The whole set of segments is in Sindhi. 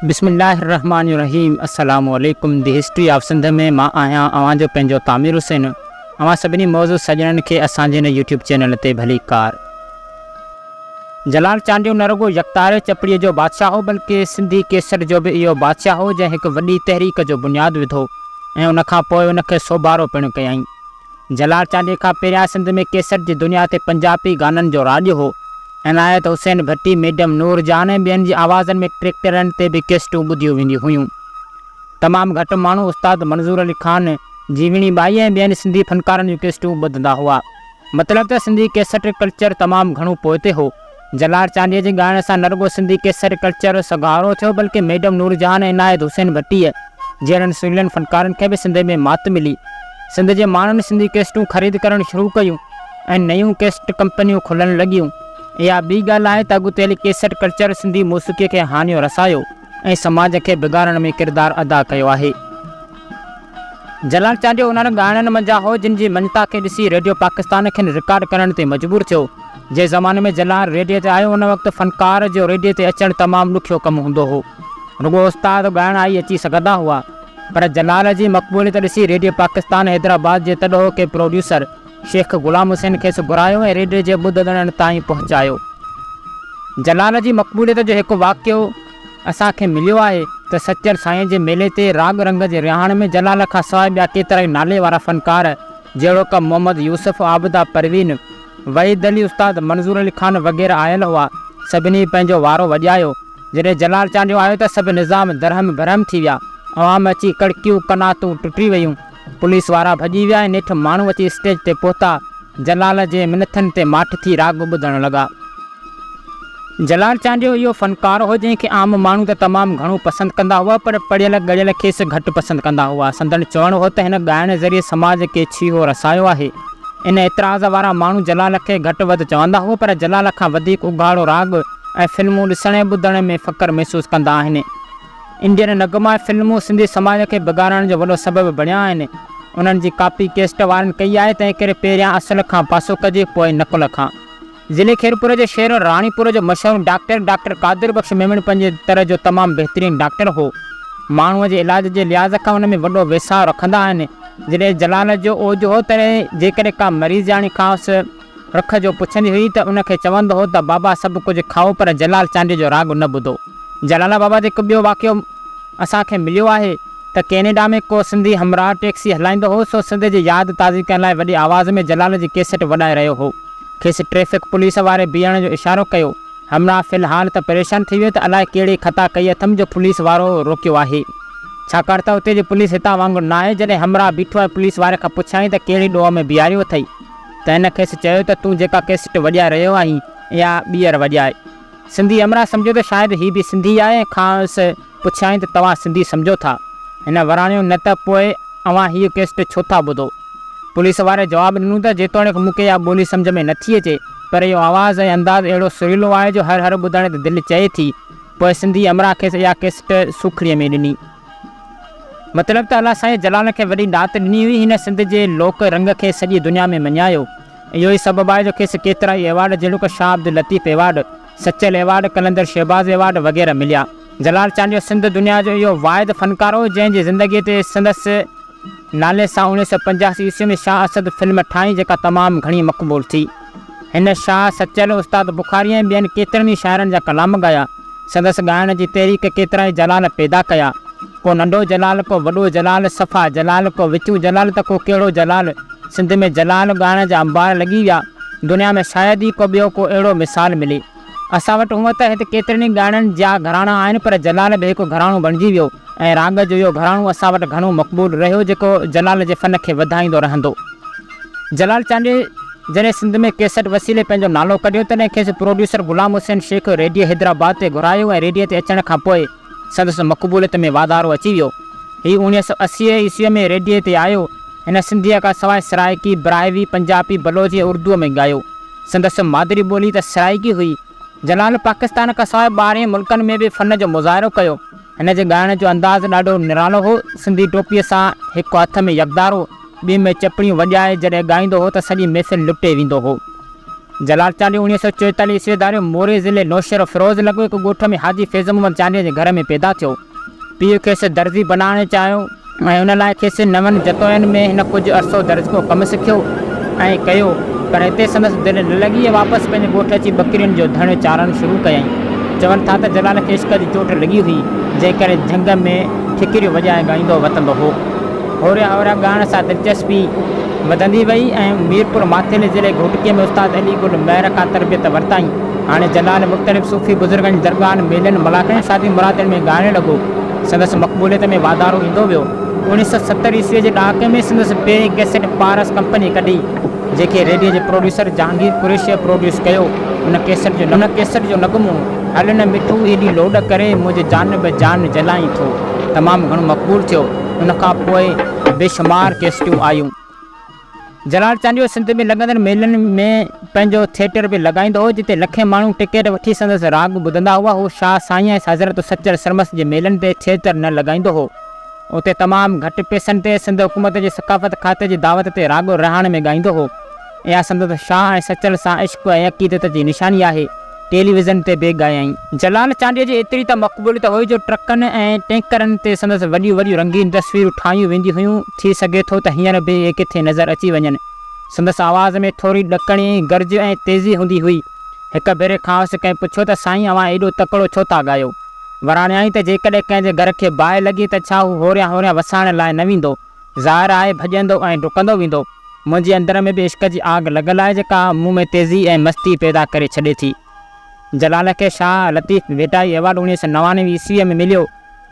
بسم الله الرحمٰن الرحيم السلام عليڪم the history of Sindh ۾ مان آهيان اوهان جو پنهنجو تعمير حسين اوهان سڀني معزز سڄڻن کي اسان جي هن يوٽيوب چينل تي ڀليڪار. جلال چانڊيو نه رڳو يڪتاري چپڙيء جو بادشاهه هو بلڪه سنڌي ڪيسٽ جو به اهو بادشاهه هو جنهن هڪ وڏي تحريڪ جو بنياد وڌو ۽ ان کان پوء ان کي سوڀارو پڻ ڪيائين. جلال چانڊيي کان پهريان سنڌ ۾ ڪيسٽ جي دنيا تي پنجابي گانن جو راڄ هو. عنايت حسين ڀٽي، ميڊم نور جهان ۽ ٻين جي آوازن ۾ ٽريڪٽرن تي به ڪيسٽون ٻڌيون وينديون هيون. تمام گهٽ ماڻهو استاد منظور علي خان، جيوڻي ٻائي ۽ ٻين سنڌي فنڪارن جون ڪيسٽون ٻڌندا هئا. مطلب ته سنڌي ڪيسٽ ڪلچر تمام گهڻو پوئتي هو. جلال چانڊيي جي ڳائڻ سان نه رڳو سنڌي ڪيسٽ ڪلچر سگهارو ٿيو بلڪه ميڊم نور جهان ۽ عنايت حسين ڀٽيء جهڙن سريلن فنڪارن کي به سنڌ ۾ مات ملي. سنڌ جي ماڻهن سنڌي ڪيسٽون خريد ڪرڻ شروع ڪيون ۽ نيون ڪيسٽ ڪمپنيون کلڻ لڳيون. اها ٻي ڳالهه آهي ته اڳتي هلي ڪيسٽ ڪلچر سنڌي موسيقيء کي هاڃو رسايو ۽ سماج کي بگاڙڻ ۾ ڪردار ادا ڪيو آهي. جلال چانڊيو انهن ڳائڻن منجهان هو جن جي مڃتا کي ڏسي ريڊيو پاڪستان کين رڪارڊ ڪرڻ تي مجبور ٿيو. جنهن زماني ۾ جلال ريڊيي تي آيو ان وقت فنڪار جو ريڊيي تي اچڻ تمام ڏکيو ڪم هوندو هو. رڳو استاد ڳائڻا ئي اچي سگهندا هئا. پر جلال جي مقبوليت ڏسي ريڊيو پاڪستان حيدرآباد جي تڏهوڪي پروڊيوسر شيخ غلام حسين کيس گهرايو ۽ ريڊيي جي ٻڌندڙن تائين پهچايو. جلال جي مقبوليت جو هڪ واقعو اسان کي مليو آهي ته سچل سائين جي ميلي تي راڳ رنگ جي رهاڻ ۾ جلال کان سواء ٻيا ڪيترائي نالي وارا فنڪار جهڙوڪ محمد يوسف، عابده پروين، وحيد علي، استاد منظور علي خان وغيره آيل هئا. سڀني پنهنجو وارو وڄايو. جڏهن جلال چانڊيو آيو ته سڀ نظام درهم برهم ٿي ويا. عوام اچي ڪڙڪيون، قناتون ٽٽي ويون. پوليس وارا ڀڄي ويا ۽ نيٺ ماڻهو اچي اسٽيج تي پهتا. جلال جي منٿن تي ماٺ ٿي راڳ ٻڌڻ لڳا. جلال چانڊيو اهو فنڪار هو جنهن کي عام ماڻهو ته تمام گهڻو پسند ڪندا هئا پر پڙهيل ڳڙهيل کيس گهٽ پسند ڪندا هئا. سندن چوڻ هو ته هن ڳائڻ ذريعي سماج کي ڇيهو رسايو آهي. ان اعتراض وارا ماڻهو جلال کي گهٽ وڌ چوندا هئا پر جلال کان وڌيڪ اگهاڙو راڳ ۽ فلمون ڏسڻ ۽ ٻڌڻ ۾ فخر محسوس ڪندا آهن. انڊين نغما ۽ فلمون سنڌي سماج کي بگاڙڻ جو وڏو سبب بڻيا آهن. انهن جي ڪاپي ڪيسٽ وارن ڪئي آهي تنهنڪري پهريان اصل کان پاسو ڪجي پوء نقل کان. ضلعي خيرپور جي شهر راڻيپور جو مشهور ڊاڪٽر ڊاڪٽر قادر بخش ميمڻ پنهنجي تر جو تمام بهترين ڊاڪٽر هو. ماڻهوء جي علاج جي لحاظ کان ان ۾ وڏو ويساهه رکندا آهن. جڏهن جلال جو اوج هو تڏهن جيڪڏهن ڪا مريضياڻي کانئس رک جو پڇندي هئي ته ان کي چوندو هو ته بابا سڀ ڪجهه کائو پر جلال چانڊيي جو راڳ نه ٻڌو. جلال بابت هڪ ٻيو واقعو اسان کي مليو آهي ته ڪينيڊا ۾ ڪو سنڌي همراهه ٽيڪسي هلائيندو هو سو سنڌ جي ياد تازي ڪرڻ لاء وڏي آواز ۾ جلال جي ڪيسٽ وڄائي رهيو هو. کيس ٽريفڪ پوليس واري بيهڻ جو اشارو ڪيو. همراهه في الحال ته پريشان ٿي ويو ته الائي ڪهڙي خطا ڪئي اٿم جو پوليس وارو روڪيو آهي. ڇاڪاڻ ته اتي جي پوليس هتان وانگر ناهي. جڏهن همراهه بيٺو ۽ پوليس واري کان پڇيائين ته ڪهڙي ڏوهه ۾ بيهاريو اٿئي؟ ته هن کيس چيو ته تون جيڪا ڪيسٽ وڄائي رهيو آهين اها ٻيهر وڄاء. سنڌي همراهه سمجهيو ته شايد هي به سنڌي آهي ۽ کانئس پڇيائين ته توهان سنڌي سمجهو ٿا؟ هن وراڻيو نه ته پوء اوهان هيء ڪيسٽ ڇو ٿا ٻڌو؟ پوليس واري جواب ڏنو ته جيتوڻيڪ مون کي اها ٻولي سمجهه ۾ نٿي اچي، پر اهو آواز ۽ انداز اهڙو سريلو آهي جو هر هر ٻڌڻ تي دل چئي ٿي. پوء سنڌي امراء کيس اها ڪيسٽ سوکڙيء ۾ ڏني. مطلب ته الله سائين جلال کي وڏي ڏات ڏني هئي. هن سنڌ جي لوڪ رنگ کي سڄي دنيا ۾ مڃايو. اهو ئي سبب آهي جو کيس ڪيترائي ايوارڊ جهڙوڪ Shah Abdul Latif award, Sachal award, Qalandar Shahbaz award وغيره مليا. جلال چانڊيو سنڌ دنيا جو اهو واحد فنڪار هو جنهن جي زندگيء تي سندس نالي سان 1985 عيسوي ۾ شاهه اسد فلم ٺاهي جيڪا تمام گهڻي مقبول ٿي. هن شاهه، سچل، استاد بخاري ۽ ٻين ڪيترن ئي شاعرن جا ڪلام ڳايا. سندس ڳائڻ جي تحريڪ ڪيترائي جلال پيدا ڪيا. ڪو ننڍو جلال، ڪو وڏو جلال، صفا جلال، ڪو وچون جلال ته ڪو ڪهڙو جلال. سنڌ ۾ جلال ڳائڻ جا انبار لڳي ويا. دنيا ۾ شايد ئي ڪو ٻيو ڪو اهڙو مثال ملي. اسان وٽ هونء ته هت ڪيترن ئي ڳائڻن جا گهراڻا آهن پر جلال به هڪ گهراڻو بڻجي ويو. ۽ راڳ جو اهو گهراڻو اسان وٽ گهڻو مقبول رهيو جيڪو جلال جي فن کي وڌائيندو رهندو. جلال چانڊيي جڏهن سنڌ ۾ ڪيسٽ وسيلي پنهنجو نالو ڪڍيو تڏهن کيس پروڊيوسر غلام حسين شيخ ريڊيي حيدرآباد تي گهرايو ۽ ريڊيي تي اچڻ کان پوء سندس مقبوليت ۾ واڌارو اچي ويو. هي 1980 عيسويء ۾ ريڊيي تي آيو. هن سنڌيء کان سواء سرائيڪي، براهوي، پنجابي، بلوچي ۽ اردوء ۾ ڳايو. سندس مادري ٻولي ته سرائيڪي هئي. جلال پاڪستان کان سواء ٻاهرين ملڪن ۾ به فن جو مظاهرو ڪيو. هن جي ڳائڻ جو انداز ڏاڍو نرالو هو. سنڌي ٽوپيء سان هڪ هٿ ۾ يڪدارو، ٻئي ۾ چپڙيون وڄائي جڏهن ڳائيندو هو ته سڄي محفل لٽي ويندو هو. جلال چانڊيو 1944 عيسوي ڌاريو موري ضلعي نوشهرو فيروز لڳ هڪ ڳوٺ ۾ حاجي فيض محمد چانڊيي جي گهر ۾ پيدا ٿيو. پيء کيس درزي بنائڻ چاهيو ۽ ان لاء کيس نون جتوئين ۾ هن ڪجهه عرصو درزڪو ڪم سکيو ۽ ڪيو پر هتي سندس دل نه لڳي ۽ واپس پنهنجي ڳوٺ اچي ٻڪرين جو ڌڻ چارڻ شروع ڪيائين. چون ٿا ته جلال کي عشق جي چوٽ لڳي هئي جنهن ڪري جهنگ ۾ ٺڪريون وڄائي ڳائيندو وتندو هو. هوريان هوريان ڳائڻ سان دلچسپي وڌندي وئي ۽ ميرپور ماٿيلي ضلعي گهوٽڪي ۾ استاد علي گل مهر کان تربيت ورتائين. هاڻي جلال مختلف صوفي بزرگن جي درگاهن، ميلن، ملاکڙن ۽ شادي مرادين ۾ ڳائڻ لڳو. سندس مقبوليت ۾ واڌارو ايندو ويو. 1970 عيسويء جي ڏهاڪي ۾ سندس پهرين ڪئسيٽ پارس ڪمپني ڪڍي، جنهن کي ريڊيو جي پروڊيوسر جهانگير قريشيء پروڊيوس ڪيو. ان ڪئسيٽ جو نغمو هل نه مٺو ايڏي لوڏ ڪري منهنجي جان به جان جلائين ٿو تمام گهڻو مقبول ٿيو. ان کان پوء بيشمار ڪيسٽون آيون. جلال چانڊيو سنڌ ۾ لڳندڙ ميلن ۾ پنهنجو ٿيٽر به لڳائيندو هو، جتي لکين ماڻهو ٽڪيٽ وٺي سندس راڳ ٻڌندا هئا. هو شاهه سائين ۽ حضرت سچل سرمست جي ميلن تي ٿيٽر نه لڳائيندو هو. اتي تمام گهٽ پئسن تي سنڌ حڪومت جي ثقافت کاتي جي دعوت تي راڳ رهاڻ ۾ ڳائيندو هو. اها سندس شاهه ۽ سچل سان عشق ۽ عقيدت جي نشاني آهي. ٽيليويزن تي به ڳايائين. جلال چانڊيي جي ايتري ته مقبوليت هئي جو ٽرڪن ۽ ٽينڪرن تي سندس وڏيون وڏيون رنگين تصويرون ٺاهيون وينديون هيون. ٿي سگهي ٿو ته هينئر به اهي ڪٿي نظر اچي وڃن. سندس آواز ۾ ٿوري ڏڪڻي، گرج ۽ تيزي هوندي هئي. هڪ ڀيري کانئس ڪنهن پڇيو ته سائين اوهان ايڏو تڪڙو ڇو ٿا ڳايو؟ وراڻيائين ته جيڪڏهن ڪنهن جي گهر کي باهه لڳي ته ڇا هو هوريان هوريان وسائڻ لاء نه ويندو؟ ظاهر آهي ڀڄندو ۽ ڊڪندو ويندو. منهنجي اندر ۾ به عشق جي آگ لڳل آهي جيڪا مون ۾ تيزي ۽ مستي پيدا ڪري ڇڏي ٿي. جلال کي شاهه لطيف ڀٽائي ايوارڊ 1999 عيسويء ۾ مليو.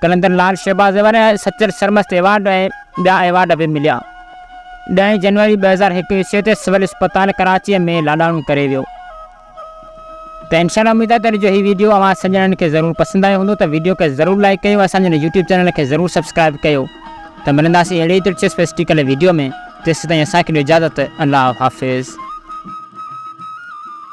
قلندر لعل شهباز ايوارڊ ۽ سچل سرمست ايوارڊ ۽ ٻيا ايوارڊ به مليا. ڏهين جنوري 2001 عيسويء تي سول اسپتال ڪراچيء ۾ لاڏاڻو ڪري ويو. ته انشاء الله اميد آهي ته اڄ جو هي ويڊيو اوهان سڄڻن کي ضرور پسند آيو هوندو ته ويڊيو کي ضرور لائيڪ ڪيو ۽ اسان جي هن يوٽيوب چينل کي ضرور سبسڪرائيب ڪيو ته ملنداسين اهڙي ئي دلچسپ هسٽريڪل ويڊيو ۾ تيسيتائين اسان کي ڏيو اجازت الله حافظ.